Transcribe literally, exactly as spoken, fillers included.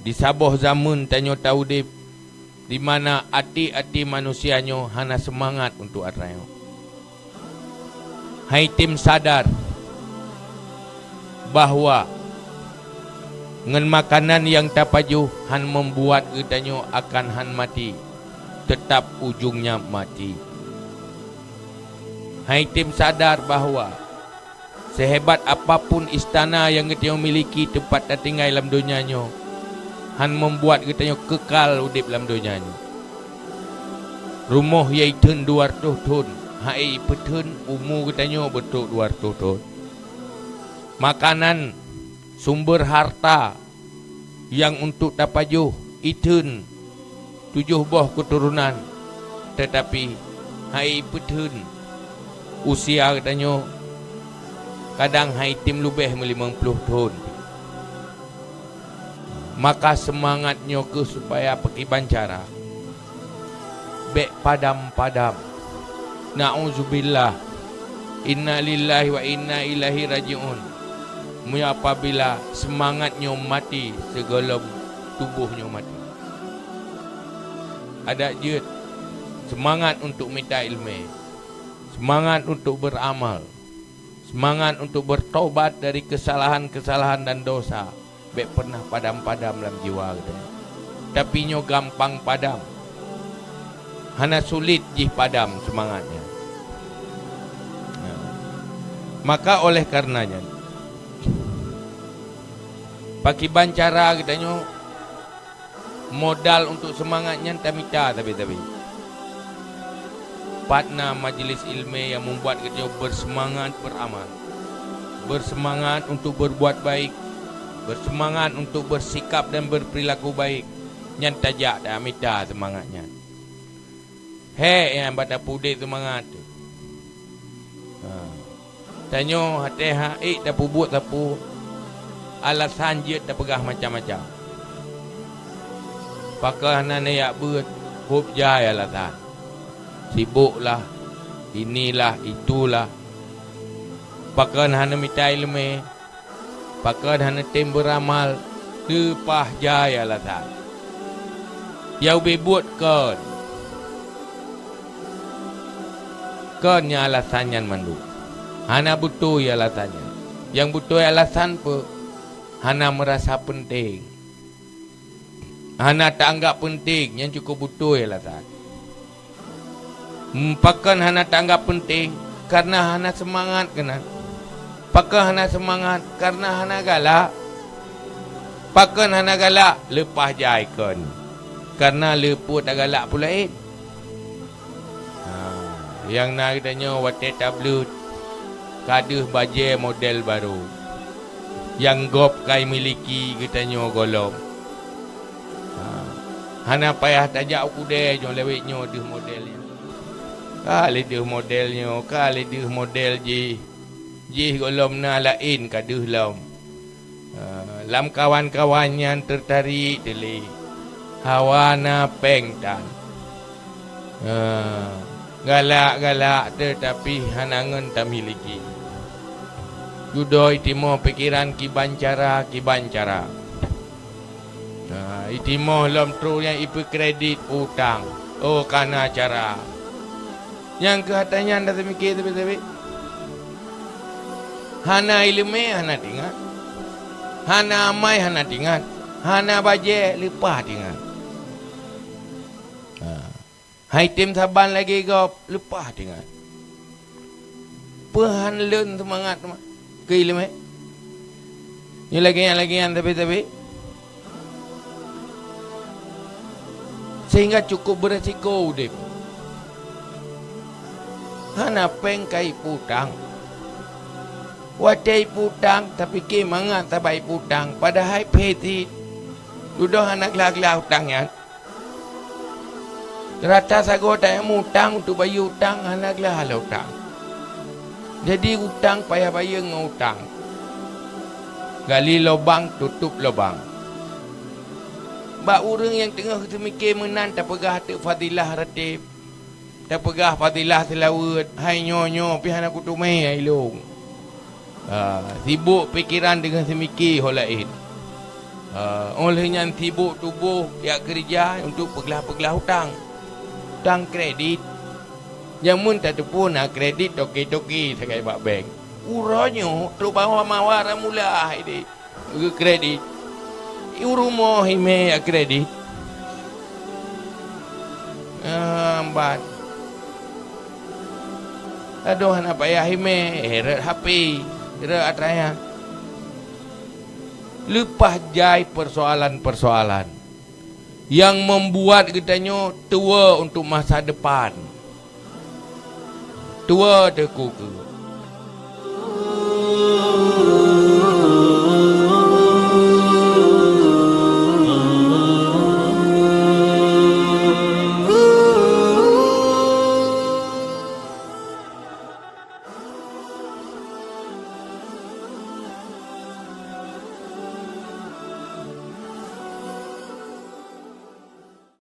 Di saboh zameun tanyoe taudeb, di mana até-até manusia nyoe hana seumangat untuk atra nyoe. Hai tem sadar bahwa ngon makanan nyang tapajoh han membuat geutanyoe akan han maté, teutap ujungnya maté. Hai tem sadar bahwa seuhebat apapun istana nyang geutanyoe miliki teumpat tatinggai lam donya nyoe, han membuat geutanyoe keukal udeb lam donya nyoe. Rumoh ya itheun dua reutôh thon, hai ipeutheun umu geutanyoe beutrok dua reutôh thon. Makanan, sumber harta nyang untuk tapajoh itheun tujoh boh keuturonan, teutapi hai ipeutheun usia geutanyoe kadang hai tem leubeh meulimong ploh thon. Maka seumangat nyoe kheueh supaya pakriban cara bék padam-padam. Na'udzubillah. Innalillahi wa inna ilaihi raji'un. Meunyoe apabila seumangat nyoe maté sigohlom tuboh nyoe maté. Adak jeuet seumangat untuk mita iéleumé, seumangat untuk beuramal, seumangat untuk beutobat dari keusalahan-keusalahan dan dosa. Bék peureunah padam-padam lam jiwa geutanyoe. Tapi nyoe gampang padam. Hana sulet jih padam seumangat nyan. Nah, maka oleh kareuna nyan, pakriban cara geutanyoe modal untuk seumangat nyan tamita sabe-sabe. Pat na majeulis iéleumé nyang membuat geutanyoe beuseumangat beuramal, beuseumangat untuk berbuat baik, beuseumangat untuk bersikap dan berperilaku baik, nyan tajak tamita seumangat nyan. Hék nyang bak tapeudeh seumangat teuh. Ha. Tanyoe até hak ék tapeubuet sapeue, alasan jeuet tapeugah macam-macam. Pakon hana neujak beuet, hôb jai alasan. Sibok lah, ini lah, itu lah. Pakon hana mita iéleumé, pakon hana tem beuramal, leupah jai alasan. Nyang ubé buet kon. Kon nyang alasan nyan mandum. Hana beutôi alasan nyan. Nyang beutôi alasan peue? Hana meurasa peunteng. Hana taanggap peunteng, nyan cukôp beutôi alasan. Hmm, pakon hana taanggap peunteng? Kareuna hana seumangat keunan. Pakon hana seumangat? Kareuna hana galak. Pakon hana galak? Leupah jai kon. Kareuna le peue tagalak peue laén. Ha, nyang na geutanyoe watée tableuet ka deuh bajée model barô nyang gob ka imiliki geutanyoe gohlom. Ha, hana payah tajak u keudée nyoe lewat nyoe deuh model nyan. Ka lé deuh model nyoe, ka lé deuh model jih. Jih gohlom na laén ka deuh lom. Ah, lamkawan-kawan nyan teutarik teulé hawa na péng tan. Ah, galak-galak teutapi hana ngon tamiliki. Dudoe itimoh pikeran kiban cara, kiban cara. Nah, itimoh lom trok nyang ipeukredit utang. Oh, kana cara. Nyang keuh atra nyan taseumike sabe-sabe. Hana iéleumé hana tingat. Hana amai hana tingat. Hana bajée leupah tingat. Ha. Hai tem saban lagée gob leupah tingat. Peue han lôn seumangat teuma keu iéleumé? Nyoe lagée nyan, lagée nyan sabe-sabe. Sehingga cukôp beuresiko udeb. Hana péng ka ipeutang. Watée ipeutang, tapike mangat sabab ipeutang, padahai phe cit. Dudoe hana glah-glah utang nyan. Rata sagoe tanyoe mutang untuk bayeue utang, hana glah lé utang. Jadi utang payah bayeue ngon utang. Gali lobang, tutup lobang. Bak ureuëng nyang teungoh teumike meunan tapeugah teuk fadilah ratéb, tapeugah fadilah seulaweuet, hai nyoe-nyoe pih hana kuteumé hai lôn. Ha, sibok pikeran deungon seumike ho laén. Eh, óh lheueh nyan sibok tuboh jak keureuja untuk peuglah-peuglah utang. Utang kredit. Jameun tateupeue na kredit toke-toke sagai bak bank. Uroe nyoe trok bawa mawar mula hai deh. Keu kredit. I rumoh imé jak kredit. Ah, ban. Adoh hana payah imé, eh, rot H P, rot atra nyan. Leupah jai persoalan-persoalan nyang membuat geutanyoe tuwoe untuk masa depan. Tuwoe teuku keu